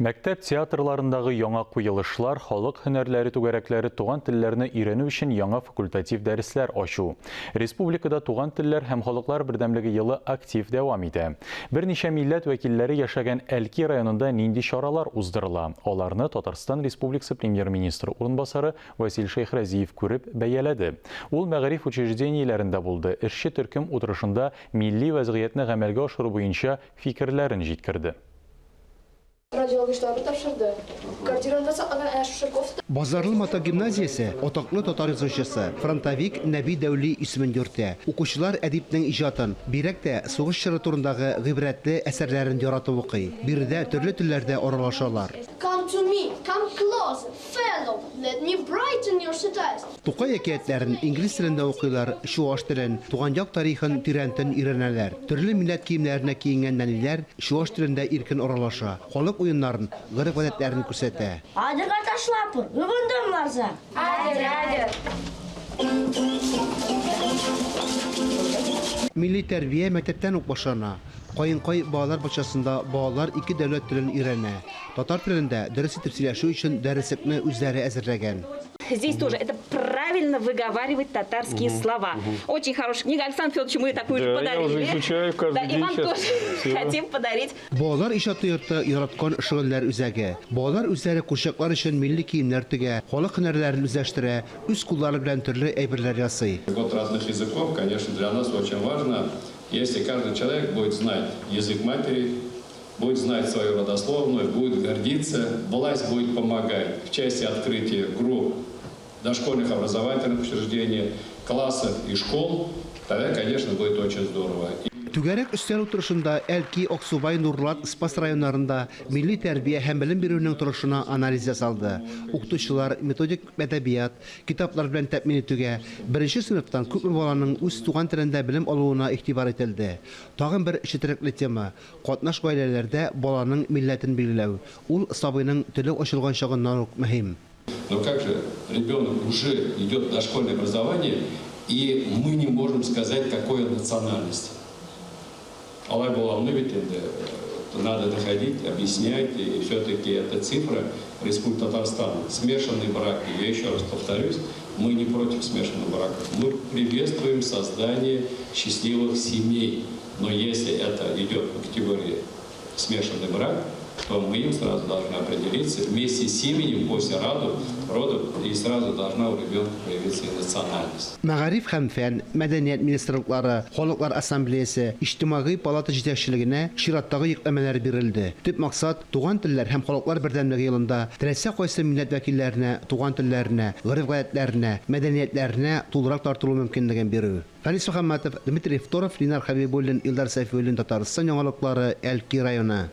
Мәктәп театрларындагы яңа куелышлар, халык һөнәрләре түгәрәкләре туган телләрне өйрәнү өчен яңа факультатив дәресләр ачу. Республикада Туган телләр һәм халыклар бердәмлеге елы актив дәвам итә. Берничә милләт вәкилләре яшәгән Әлки районында нинди чаралар уздырыла? Аларны Татарстан Республикасы Премьер-министры урынбасары Васил Шәйхразиев күреп, бәяләде. Ул мәгариф учреждениеләрендә булды, эшче төркем утырышында милли вәзгыятьне гамәлгә ашыру буенча фикерләрен җиткерде. Радиоалгычларны тапшырды. Квартиранда сакланган әнә шушы кофта. Базарлы Матак гимназиясе атаклы татар язучысы, фронтовик Нәби Дәүли исемен йөртә. Укучылар әдипнең иҗатын, бигрәк тә сугыш чоры турындагы гыйбрәтле әсәрләрен яратып укый. Биредә төрле телләрдә аралашалар. Come to me, come close, fellow, let me brighten your sad eyes. Тукай әкиятләрен инглиз телендә укыйлар, чуаш телен, туган як тарихын тирәнтен өйрәнәләр. Төрле милләт киемнәренә киенгән нәниләр чуаш телендә иркен аралаша, халык уеннарын, гореф-гадәтләрен күрсәтә. Адырга ташлапыр, ывындым ларза. Адыр, адыр. Милли тәрбия мәктәптән үк башлана. Каенкай балалар бакчасында балалар ике дәүләт телен өйрәнә. Татар телендә дөрес итеп сөйләшү өчен дәреслекне үзләре әзерләгән. Здесь тоже это правильно выговаривать татарские слова. Очень хорошая книга. Александр Федорович, мы такую же Да, я подарили. уже изучаю каждый Да, и день вам сейчас. тоже Всё. хотим подарить. Балалар иҗаты йорты яраткан шөгыльләр үзәге. Балалар үзләре курчаклар өчен милли киемнәр тегә, халык һөнәрләрен үзләштерә, үз куллары белән төрле әйберләр ясый. Год разных языков, конечно, для нас очень важно, если каждый человек будет знать язык матери, будет знать свою родословную, будет гордиться, власть будет помогать в части открытия групп дошкольных образовательных учреждений, классов и школ, тогда, конечно, будет очень здорово. Түгәрәк өстәл утырышында Әлки, Аксубай, Нурлат, Спас районнарында милли тәрбия һәм белем бирүнең торышына анализ ясалды. Укытучылар методик әдәбият, китаплар белән тәэмин итүгә, беренче сыйныфтан күпме баланың үз туган телендә белем алуына игътибар ителде. Тагын бер четерекле тема, Катнаш гаиләләрдә баланың милләтен билгеләү, ул сабыйның теле ачылган чагыннан ук мөһим. Но как же ребенок уже идет в дошкольное образование, и мы не можем сказать, какой он национальности. Алай була алмый бит инде, надо доходить, объяснять, и все-таки эта цифра Республики Татарстан. Смешанные браки, я еще раз повторюсь, мы не против смешанных браков, мы приветствуем создание счастливых семей. Но если это идет по категории смешанный брак, то мы им сразу должны определиться вместе с именем после роду, родов, и сразу должна у ребенка появиться и национальность. Мәгариф һәм фән, мәдәният министрлыклары, Халыклар ассамблеясе, Иҗтимагый палата җитәкчелегенә чираттагы йөкләмәләр бирелде. Төп максат, Туган телләр һәм халыклар бердәмлеге елында теләсә кайсы милләт вәкилләренә туган телләренә, гореф-гадәтләренә, мәдәниятләренә тулырак тартылу мөмкинлеген бирү. Фәнис Мөхәммәтов, Дмитрий Второв, Линар Хәбибуллин, Илдар Сәйфуллин, Татарстан яңалыклары, Әлки районы.